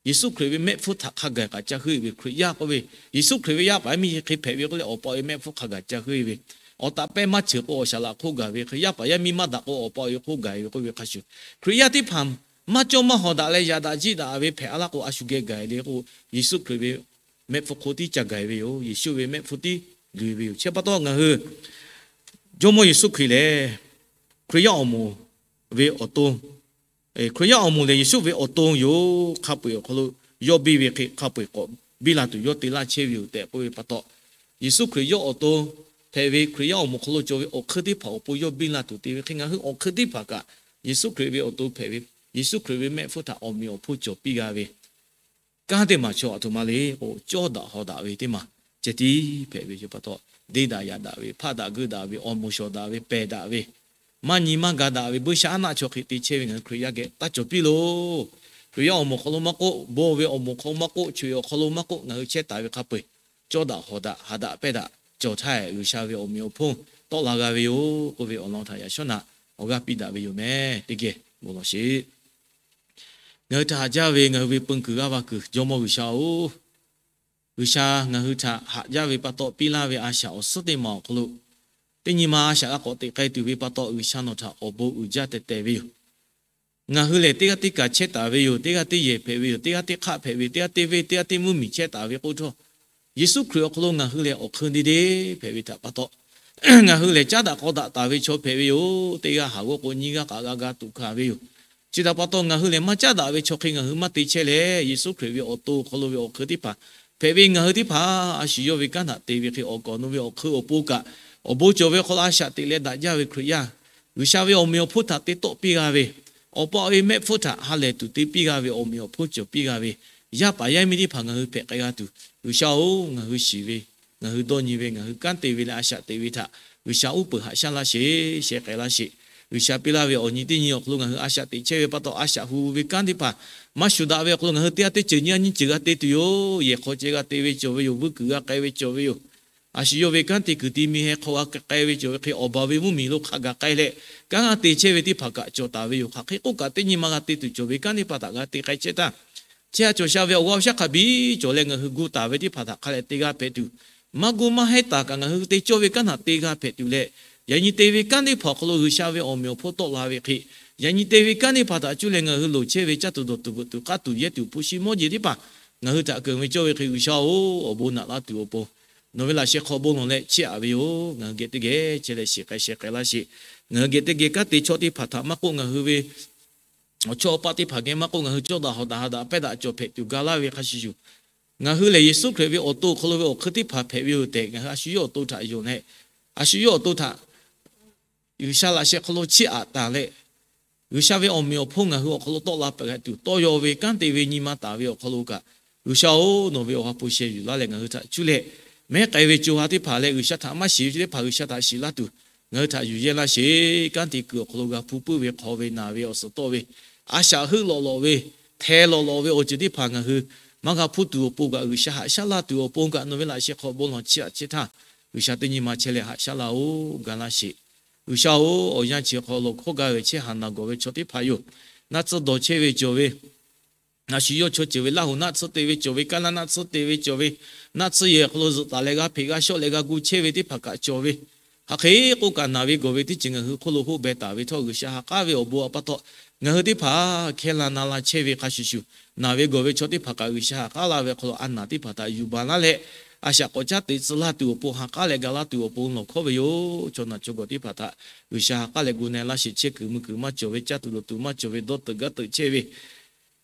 Yeˍsuˆ Hkriꞈ ve mehˆ hpfuhˇ htaꞈ hk'a gaˬ kaꞈ ca heuˆ ve Hkriꞈ yaˇ k'oˆ ve, Yeˍsuˆ Hkriꞈ ve yaˇ paˍ yaˇ miˇ hk'e hpehꞈ ve k'oˆ leh awˬ pa awˬ e mehˆ hpfuhˇ hk'a gaˬ ca heuˆ ve, awˬ taꞈ pehˇ maˇ ceuˬ k'o awˬ shaˍ laꞈ hk'oˆ gaˬ ve, Hkriꞈ yaˇ paˍ yaˇ miˇ maˇ daꞈ k'o awˬ pa awˬ e hk'oˆ gaˬ ve k'oˆ ve hk'a shuˍ, Hkriꞈ yaˇ teˇ hpaˍ maˇ cawˇ maˇ hawˍ daꞈ leh yaꞈ daꞈ jiˇ daꞈ ve hpehꞈ a laˇ k'o, a shu geh gaˬ le k'o, Yeˍsuˆ Hkriꞈ ve mehˆ hpfuhˇ hk'oˆ tiˉ ca gaˬ ve yoˬ. Yeˍsuˆ ve mehˆ hpfuhˇ tiˉ luˬ ve yoˬ. Chi pa taw ngaˬ hui Jawˇmawˇ Yeˍsuˆ Hkriꞈ lehˬ, Hkriꞈ yaˇ awˬ moˍ ve awˬ to, Hkriꞈ yaˇ awˬ moˍ lehˬ Yeˍsuˆ ve awˬ to yoˬ. Hk'a peu-eˬ awˬ hk'aw lo yawˇ biˇ ve hk'e hk'a peu-eˬ k'awꞈ biˇ la tuˬ yawˇ te laˇ chehˇ ve yoˬ tehꞈ k'oˆ ve pa taw, Yeˍsuˆ Hkriꞈ yawˇ awˬ to hpehꞈ ve Hkriꞈ yaˇ awˬ moˍ hk'aw lo cawˬ ve awˬ hk'eun teˇ hpaˍ awˬ pon yawˇ biˇ la tuˬ te ve hk'e, ngaˬ hui awˬ hk'eun teˇ hpaˍ kaꞈ Yeˍsuˆ Hkriꞈ ve awˬ to hpehꞈ ve, Yeˍsuˆ Hkriꞈ ve mehˆ hpfuhˇ htaꞈ awˬ meꞈ awˬ hponˇ cawˬ piˇ g'a ve kanˉ teˇ maˬ chaw aˬ htoꞈ ma le k'o, cawˇ daꞈ hawˍ daꞈ ve teˇ maˬ ceh tiˉ hpehꞈ ve yoˬ pa taw, deˇ daꞈ yaꞈ daꞈ ve, hpaˆ daꞈ geuˆ daꞈ ve, awˬ moˍ shawˍ daꞈ ve, pehˬ daꞈ ve, maˇ nyi maˇ ga daꞈ ve, buiˇshaˆaˉnaˆ chaw hk'e te chehˇ ve ngaˬ hui Hkriꞈ yaˇ geh taˇ cawˬ piˇ loˬ. Hkriꞈ yaˇ awˬ moˍ hk'aw lo maˇ k'oˆ, bon ve awˬ moˍ hk'aw lo maˇ k'oˆ, chaw ve awˬ hk'aw lo maˇ k'oˆ, ngaˬ hui chehˇ taˍ ve hk'a peu-eˬ cawˇ daꞈ hawˍ daꞈ haꞈ daꞈ pehˇ daꞈ cawˬ htaˇ, G'uiˬsha ve awˬ meꞈ awˬ hponˇ tawˆ la g'a ve yoˬ k'oˆ ve awˬ lawn htaꞈ yaꞈ shawˉ naꞈ awˬ g'aˇ piˇ daꞈ ve yoˬ meh. Teˇ geh bon lawˬ sheˍ. Ngaˬ hui htaꞈ haꞈ jaˇ ve ngaˬ hui ve peun kuiˬ g'aˇ va kuiˬ Jawˇmawˇ G'uiˬsha-oˬ, G'uiˬsha ngaˬ hui htaꞈ haꞈ jaˇ ve pa taw piˇ laˇ ve a shaꞈ awˬ suhˉ teˇ maˬ awˬ hk'aw lo, teˇ nyi ma a shaꞈ g'a k'awꞈ teꞈ k'ai tuˬ ve pa taw, G'uiˬsha nawˬ htaꞈ awˬ bon uiˍ jaˇ teh teh ve yoˬ. Ngaˬ hui lehˬ teˇ g'aˇ teˇ kaˬ chehˇ taˍ ve yoˬ. Teˇ g'aˇ teˇ yehˬ hpehꞈ ve yoˬ. Teˇ g'aˇ teˇ hk'aˆ hpehꞈ ve, teˇ g'aˇ teˇ venˇ, teˇ g'aˇ teˇ mvuhˇmiˬ chehˇ taˍ ve k'oˆ htawˇ, Yeˍsuˆ Hkriꞈ awˬ hk'aw lo ngaˬ hui lehˬ awˬ hk'eun de de hpehꞈ ve htaꞈ pa taw, ngaˬ hui lehˬ caˉ daꞈ k'aw daꞈ taˍ ve chaw hpehꞈ ve yoˬ. Teˇ g'aˇ haˍ g'awˇ k'o nyiˇ g'aˇ k'aꞈ g'a ga tuꞈ hkanˍ ve yoˬ. Chi htaꞈ pa taw ngaˬ hui lehˬ maˇ caˉ daꞈ ve chaw hk'e ngaˬ hui maˇ te chehˇ leh, Yeˍsuˆ Hkriꞈ ve awˬ to awˬ hk'aw lo ve awˬ hk'eun teˇ hpaˍ hpehꞈ ve ngaˬ hui teˇ hpaˍ a shu yawˇ ve kanˉ htaꞈ te ve hk'e awˬ kawˍ nawˬ ve awˬ hk'eun awˬ pon kaꞈ awˬ bon cawˬ ve hk'aw lo a shaꞈ teꞈ leh daꞈ jaˇ ve Hkriꞈ yaˇ, G'uiˬsha ve awˬ meꞈ awˬ hponˇ htaꞈ te tawˆ piˇ g'a ve, awˬ pa awˬ e mehˆ hpfuhˇ htaꞈ ha lehˬ tuˬ te piˇ g'a ve awˬ meꞈ awˬ hponˇ cawˬ piˇ g'a ve yaˇ paˍ yaˇ miˇ teˇ hpaˍ ngaˬ hui hpehꞈ k'ai g'a tuˬ, G'uiˬsha-oˬ, ngaˬ hui shiˍ ve, ngaˬ hui dawˇ nyi ve, ngaˬ hui kanˉ te ve leh a shaꞈ teꞈ ve htaꞈ G'uiˬsha uˉ peunˍ haꞈ shaˉ laˇ sheˍ, sheh k'ai laˇ sheˍ. G'uiˬsha piˇ laˇ ve awˬ nyi teˇ nyi awˬ hk'aw lo ngaˬ hui a shaꞈ teꞈ chehˇ ve pa taw, a shaꞈ hu ve kanˉ teˇ hpaˍ maˇ shuˍ daꞈ ve awˬ hk'aw lo ngaˬ hui teˇ g'aˇ teˇ ceuˬ nyiˇ g'aˇ nyiˇ ceuˬ g'a te tuˬ yoˬ. Yehˬ hk'aw ceh g'a te ve cawˬ ve yoˬ. Vuiˇ kuiˬ g'a k'ai ve cawˬ ve yoˬ. A shu yawˇ ve kanˉ te kuiˬ ti mi heh hk'aw g'a k'ai ve cawˬ ve hk'e, awˬ baˬ ve mvuhˇmiˬ lo hk'a gaˬ k'ai leh, kanˉ g'a te chehˇ ve teˇ hpaˍ kaꞈ cawˬ taˍ ve yoˬ. Hk'aˬ hk'e k'oˆ kaꞈ, teˇ nyi ma g'a te tuˬ cawˬ ve kanˉ teˇ hpaˍ htaꞈ g'a te k'ai chehˇ htaˇ, chehˇ a cawˬ sha ve awˬ g'aˇ awˬ shaˉ hk'a biˇ cawˬ leh ngaˬ hui gu taˍ ve teˇ hpaˍ htaꞈ hk'a leh te g'a hpehꞈ tuˬ, maˇ gu maˇ heˆ taˍ kaꞈ ngaˬ hui te cawˇ ve kanˉ htaꞈ te g'a hpehꞈ tuˬ leh, yaꞈ nyi te ve kanˉ teˇ hpaˍ awˬ hk'aw lo G'uiˬsha ve awˬ meꞈ awˬ hponˇ tawˆ la ve hk'e, yaꞈ nyi te ve kanˉ teˇ hpaˍ htaꞈ cuˇ leh ngaˬ hui loˍ chehˇ ve caˇ tuˬ dawˬ tuˬ veuꞈ tuˬ k'aˇ tuˬ yehˇ tuˬ hpu shi mawˇ jeˬ teˇ hpaˍ ngaˬ hui htaꞈ keunˍ ve cawˇ ve hk'e, G'uiˬsha-oˬ, awˬ bon naꞈ laˇ tuˬ awˬ pon nawˬ ve laꞈ sheh hk'aw bon lawˬ leh chiˇ aꞈ ve yoˬ. Ngaˬ hui geh teˇ geh chehˇ leh shiˍ k'ai sheh k'ai laˇ sheˍ. Ngaˬ hui geh teˇ geh kanˉ te chaw teˇ hpaˍ htaꞈ maˇ k'oˆ, ngaˬ hui ve awˬ chawˇ awˬ paˆ teˇ hpaˍ geh maˇ k'oˆ, ngaˬ hui cawˇ daꞈ hawˍ daꞈ ha daꞈ pehˇ daꞈ cawˬ hpehꞈ tuˬ ga laˇ ve hk'a shuˍ shuˍ, ngaˬ hui lehˬ Yeˍsuˆ Hkriꞈ ve awˬ to awˬ hk'aw lo ve awˬ hk'eun teˇ hpaˍ hpehꞈ ve yoˬ tehꞈ, ngaˬ hui a shu yawˇ awˬ to htaꞈ yonˍ leh, a shu yawˇ awˬ to htaꞈ G'uiˬsha laꞈ sheh hk'aw lo chiˇ aꞈ taˍ leh, G'uiˬsha ve awˬ meꞈ awˬ hponˇ ngaˬ hui awˬ hk'aw lo tawˆ la peuˬ hk'a tuˬ, tawˇ yaw ve kanˉ te ve nyi ma taˍ ve awˬ hk'aw lo kaꞈ, G'uiˬsha-oˬ, nawˬ ve awˬ ha hpu sheh yuˬ laˇ leh ngaˬ hui htaꞈ cuˇ leh, mehˉ k'ai ve co ha teˇ hpaˍ leh G'uiˬsha htaꞈ maˇ shiˍ ve teˇ hpaˍ G'uiˬsha htaꞈ shiˍ laˇ tuˬ, ngaˬ hui htaꞈ yuˬ yehˇ laˇ sheˍ. Kanˉ te kuiˬ awˬ hk'aw lo g'a hpu puiˉ ve hk'aw ve naˬ ve awˬ suhˍ tawˆ ve a shaꞈ heuˆ lawꞈ lawꞈ ve hteh lawꞈ lawꞈ ve awˬ ceuˬ teˇ hpaˍ ngaˬ hui maˇ g'a hpuˇ tuˬ awˬ pon kaꞈ, G'uiˬsha haꞈ shaˉ laˇ tuˬ awˬ pon kaꞈ, nawˬ ve laꞈ sheh hk'aw bon lawˬ chiˇ aꞈ chehˇ htaˇ, G'uiˬsha teˇ nyi ma chehˇ leh haꞈ shaˉ laˇ-oˆ, ga laˇ sheˍ. G'uiˬsha-oˬ, awˬ yanˇ chi hk'aw lo hkawˇ gaˇ ve chehˇ haˍ naˬ gawˬ ve chaw teˇ hpaˍ yoˬ. Naˆ tsuhˇ dawˬ chehˇ ve cawˬ ve, a shu yawˇ chaw ceuˬ ve Laˇ huˍ naˆ tsuhˇ te ve cawˬ ve, Kaˉ laˇ naˆ tsuhˇ te ve cawˬ ve, naˆ tsuhˇ yehˬ hk'aw lo zuhꞈ taˍ leh g'a hpeꞈ g'a shawˆ leh g'a gu chehˇ ve teˇ hpaˍ kaꞈ cawˬ ve, hk'aˬ hk'e k'oˆ kaꞈ naˬ ve gawˬ ve teˇ ceuˬ ngaˬ hui hk'oˆ lo hoˆ beh taˍ ve htawˇ, G'uiˬsha ha k'aˉ ve awˬ bon a pa taw ngaˬ hui teˇ hpaˍ hkehˇ la na la chehˇ ve hk'a shuˍ shuˍ, naˬ ve gawˬ ve chaw teˇ hpaˍ kaꞈ G'uiˬsha ha k'aˉ la ve hk'aw lo a naˬ teˇ hpaˍ htaꞈ yuˬ baˬ laˇ leh, a shaꞈ k'awꞈ caˉ te tcuh laˇ tuˬ awˬ pon, ha k'aˉ leh ga laˇ tuˬ awˬ pon lawˬ hkawˇ ve yoˬ. Chaw naˬ chaw gawˬ teˇ hpaˍ htaꞈ G'uiˬsha ha k'aˉ leh gu na laˇ sheˍ. Chehˇ kuiˬ mui kuiˬ maˇ cawˬ ve, caˇ tuˬ dawˬ tuˬ maˇ cawˬ ve, dawˇ teuꞈ gaˇ teuꞈ chehˇ ve,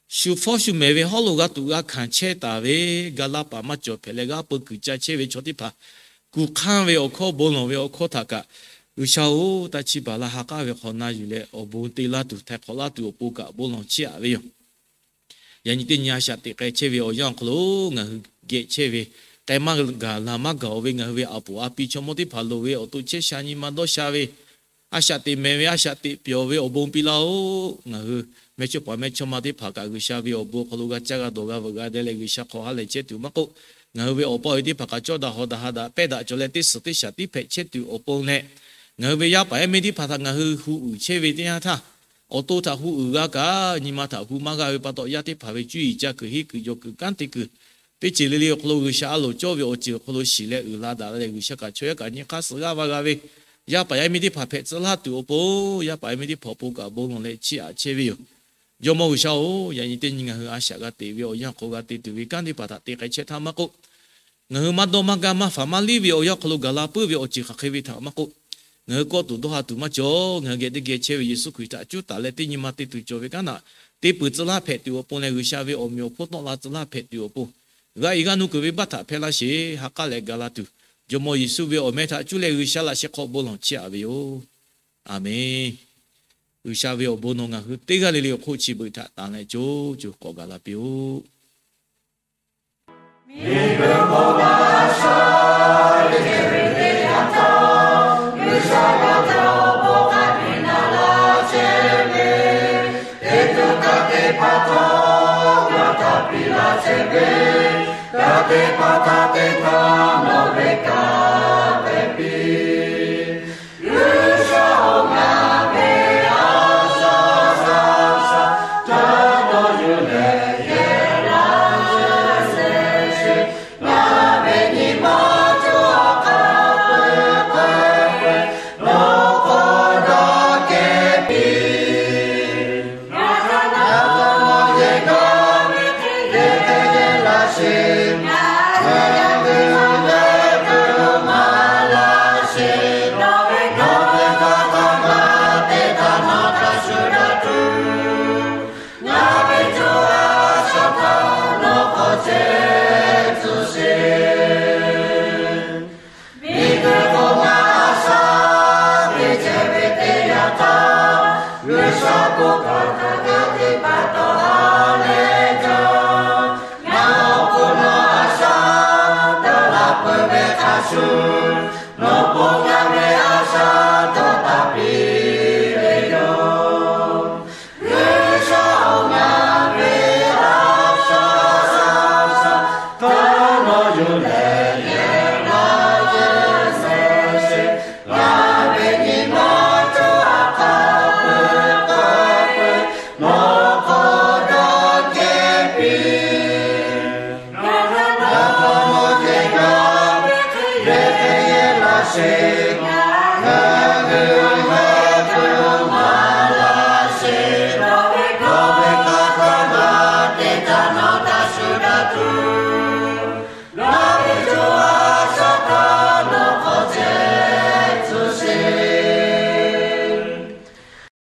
shu hpawˇ shu mehˍ ve hawˉ lo g'a tuꞈ g'a hkanˍ chehˇ taˍ ve, ga laˇ paˍ maˇ cawˬ hpehꞈ leh g'aˇ peu kuiˬ ca chehˇ ve chaw teˇ hpaˍ kuˬ hk'anˇ ve awˬ hkawˇ, bon lawˬ ve awˬ hkawˇ htaꞈ kaꞈ, G'uiˬsha-oˬ, taˇ chiˇ baˬ laˇ, ha k'aˉ ve hk'aw na yuˬ leh awˬ bon te laˇ tuˬ, htaiˍ hk'awꞈ laˇ tuˬ awˬ pon kaꞈ bon lawˬ chiˇ aꞈ ve yoˬ. Yaꞈ nyi teˇ nyi a shaꞈ teꞈ k'ai chehˇ ve awˬ yanˇ awˬ hk'aw lo ngaˬ hui geh chehˇ ve, k'ai maˇ gaˬ laˬ maˇ gaˬ-oˬ ve ngaˬ hui ve a poˍ a pi chaw mawˇ teˇ hpaˍ loˍ ve awˬ to chehˇ sha nyi ma dawˇ sha ve, a shaꞈ teꞈ mehˍ ve, a shaꞈ teꞈ pyawˬ ve awˬ bon piˇ laˇ-oˆ. Ngaˬ hui mehˇ chawˇ paˍ mehˇ chawˇ ma teˇ hpaˍ kaꞈ G'uiˬsha ve awˬ bon awˬ hk'aw lo g'a caˇ g'a dawˬ g'a veuꞈ g'a deh leh G'uiˬsha hk'aw ha lehˬ chehˇ tuˬ maˇ k'oˆ, ngaˬ hui ve awˬ pa awˬ e teˇ hpaˍ kaꞈ cawˇ daꞈ hawˍ daꞈ ha daꞈ pehˇ daꞈ cawˬ leh teˇ suhˍ teˇ shaˍ tiˉ hpehꞈ chehˇ tuˬ awˬ pon leh, ngaˬ hui ve yaˇ paˍ yaˇ miˇ teˇ hpaˍ htaꞈ ngaˬ hui hu uiˍ chehˇ ve teˇ yanˇ htaˇ, awˬ to htaꞈ hu uiˍ g'a kaꞈ nyi ma htaꞈ hu maˇ g'aˇ ve pa taw, yaˇ teˇ hpaˍ ve cuˇ yiˍ caˇ kuiˬ henˇ kuiˬ jawˬ kuiˬ kanˉ te kuiˬ teˇ ceuˬ le le awˬ hk'aw lo G'uiˬsha a loˍ cawˇ ve awˬ ceuˬ awˬ hk'aw lo shiˍ leh uiˍ la daꞈ leh G'uiˬsha kaꞈ chaw yaˇ kaꞈ nyi hk'aˇ suh g'aˇ va g'a ve, yaˇ paˍ yaˇ miˇ teˇ hpaˍ hpehꞈ tcuh laˇ tuˬ awˬ pon, yaˇ paˍ yaˇ miˇ teˇ hpaˍ awˬ pon kaꞈ bon lawˬ leh chiˇ aꞈ chehˇ ve yoˬ. Jawˇmawˇ G'uiˬsha-oˬ, yaꞈ nyi teˇ nyi ngaˬ hui a shaꞈ g'a teꞈ ve awˬ yanˇ hk'aw g'a te tuˬ ve kanˉ teˇ hpaˍ htaꞈ te k'ai chehˇ htaˇ maˇ k'oˆ, ngaˬ hui maˇ dawˇ maˇ gaˇ maˇ faˍ maˇ liˇ ve awˬ yanˇ hk'aw lo gaˬ la puiˉ ve awˬ ceuˬ hk'aˬ hk'e ve htaꞈ maˇ k'oˆ, ngaˬ hui kawˆ tuˬ dawˇ ha tuˬ maˇ cawˬ. Ngaˬ hui geh teˇ geh chehˇ ve Yeˍsuˆ Hkriꞈ htaꞈ cuˉ taˍ leh teˇ nyi ma te tuˬ cawˬ ve kanˉ htaꞈ te puiˬ tcuh laˇ hpehꞈ tuˬ awˬ pon leh G'uiˬsha ve awˬ meꞈ awˬ hponˇ tawˆ la tcuh laˇ hpehꞈ tuˬ awˬ pon, g'a iˍ g'aˇ nuˇ kuiˬ ve baˆ htaꞈ hpehˇ laˇ sheˍ. Ha k'aˉ leh ga la tuˬ, Jawˇmawˇ Yeˍsuˆ ve awˬ meh htaꞈ cuˇ leh G'uiˬsha laꞈ sheh hk'aw bon lawˬ chiˇ aꞈ ve yoˬ. Aˬmenˍ. G'uiˬsha ve awˬ bon nawˬ ngaˬ hui teˇ g'aˇ le le awˬ hk'oˆ chi beuꞈ htaꞈ tanˍ leh co co k'awꞈ gaˬ la piˇ-oˆ.